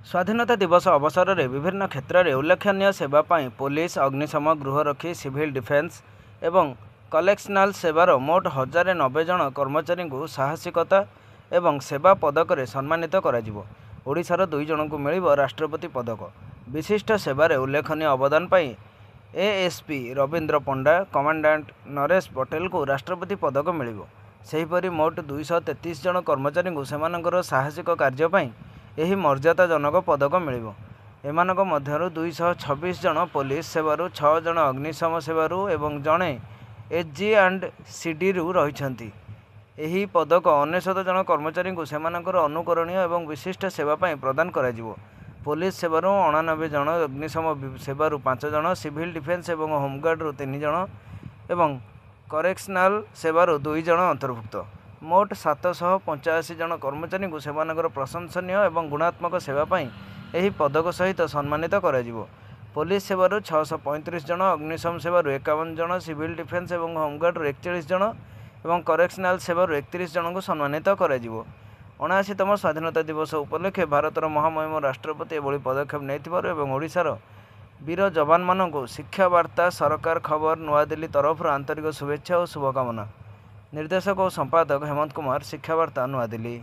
ସ୍ୱାଧୀନତା ଦିବସ ଅବସରରେ ବିଭିନ୍ନ କ୍ଷେତ୍ରରେ ଉଲ୍ଲେଖନୀୟ ସେବା ପାଇଁ ପୋଲିସ, ଅଗ୍ନିଶମ, ଗୃହରକ୍ଷୀ, ସିଭିଲ ଡିଫେନ୍ସ ଏବଂ କରେକ୍ସନାଲ ସେବାର ମୋଟ 1090 ଜଣ କର୍ମଚାରୀଙ୍କୁ ସାହସିକତା ଏବଂ ସେବା ପଦକରେ ସମ୍ମାନିତ କରାଯିବ। ଓଡ଼ିଶାର ଦୁଇ ଜଣଙ୍କୁ ମିଳିବ ରାଷ୍ଟ୍ରପତି ପଦକ। ବିଶିଷ୍ଟ ସେବାରେ ଉଲ୍ଲେଖନୀୟ ଅବଦାନ ପାଇଁ ଏଏସ୍ପି ରବୀନ୍ଦ୍ର ପଣ୍ଡା, କମାଣ୍ଡାଣ୍ଟ ନରେଶ ପଟେଲଙ୍କୁ ରାଷ୍ଟ୍ରପତି ପଦକ ମିଳିବ। ସେହିପରି ମୋଟ 233 ଜଣ କର୍ମଚାରୀଙ୍କୁ ସେମାନଙ୍କର ସାହସିକ କାର୍ଯ୍ୟ ପାଇଁ ଏହି ମର୍ଯ୍ୟାଦାଜନକ ପଦକ ମିଳିବ। ଏମାନଙ୍କ ମଧ୍ୟରୁ 226 ଜଣ ପୋଲିସ ସେବାରୁ, ଛଅ ଜଣ ଅଗ୍ନିଶମ ସେବାରୁ ଏବଂ ଜଣେ ଏଚ୍ଜି ଆଣ୍ଡ ସିଡିରୁ ରହିଛନ୍ତି। ଏହି ପଦକ 99 ଜଣ କର୍ମଚାରୀଙ୍କୁ ସେମାନଙ୍କର ଅନୁକରଣୀୟ ଏବଂ ବିଶିଷ୍ଟ ସେବା ପାଇଁ ପ୍ରଦାନ କରାଯିବ। ପୋଲିସ ସେବାରୁ 89 ଜଣ, ଅଗ୍ନିଶମ ସେବାରୁ ପାଞ୍ଚ ଜଣ, ସିଭିଲ ଡିଫେନ୍ସ ଏବଂ ହୋମଗାର୍ଡରୁ ତିନି ଜଣ ଏବଂ କରେକ୍ସନାଲ ସେବାରୁ ଦୁଇ ଜଣ ଅନ୍ତର୍ଭୁକ୍ତ। ମୋଟ 785 ଜଣ କର୍ମଚାରୀଙ୍କୁ ସେମାନଙ୍କର ପ୍ରଶଂସନୀୟ ଏବଂ ଗୁଣାତ୍ମକ ସେବା ପାଇଁ ଏହି ପଦକ ସହିତ ସମ୍ମାନିତ କରାଯିବ। ପୋଲିସ ସେବାରୁ 635 ଜଣ, ଅଗ୍ନିଶମ ସେବାରୁ 51 ଜଣ, ସିଭିଲ ଡିଫେନ୍ସ ଏବଂ ହୋମଗାର୍ଡରୁ 41 ଜଣ ଏବଂ କରେକ୍ସନାଲ ସେବାରୁ 31 ଜଣଙ୍କୁ ସମ୍ମାନିତ କରାଯିବ। 79ତମ ସ୍ୱାଧୀନତା ଦିବସ ଉପଲକ୍ଷେ ଭାରତର ମହାମହିମ ରାଷ୍ଟ୍ରପତି ଏଭଳି ପଦକ୍ଷେପ ନେଇଥିବାରୁ ଏବଂ ଓଡ଼ିଶାର ବୀର ଯବାନମାନଙ୍କୁ ଶିକ୍ଷାବାର୍ତ୍ତା, ସରକାର ଖବର, ନୂଆଦିଲ୍ଲୀ ତରଫରୁ ଆନ୍ତରିକ ଶୁଭେଚ୍ଛା ଓ ଶୁଭକାମନା। ନିର୍ଦ୍ଦେଶକ ଓ ସମ୍ପାଦକ ହେମନ୍ତ କୁମାର, ଶିକ୍ଷାବାର୍ତ୍ତା, ନୂଆଦିଲ୍ଲୀ।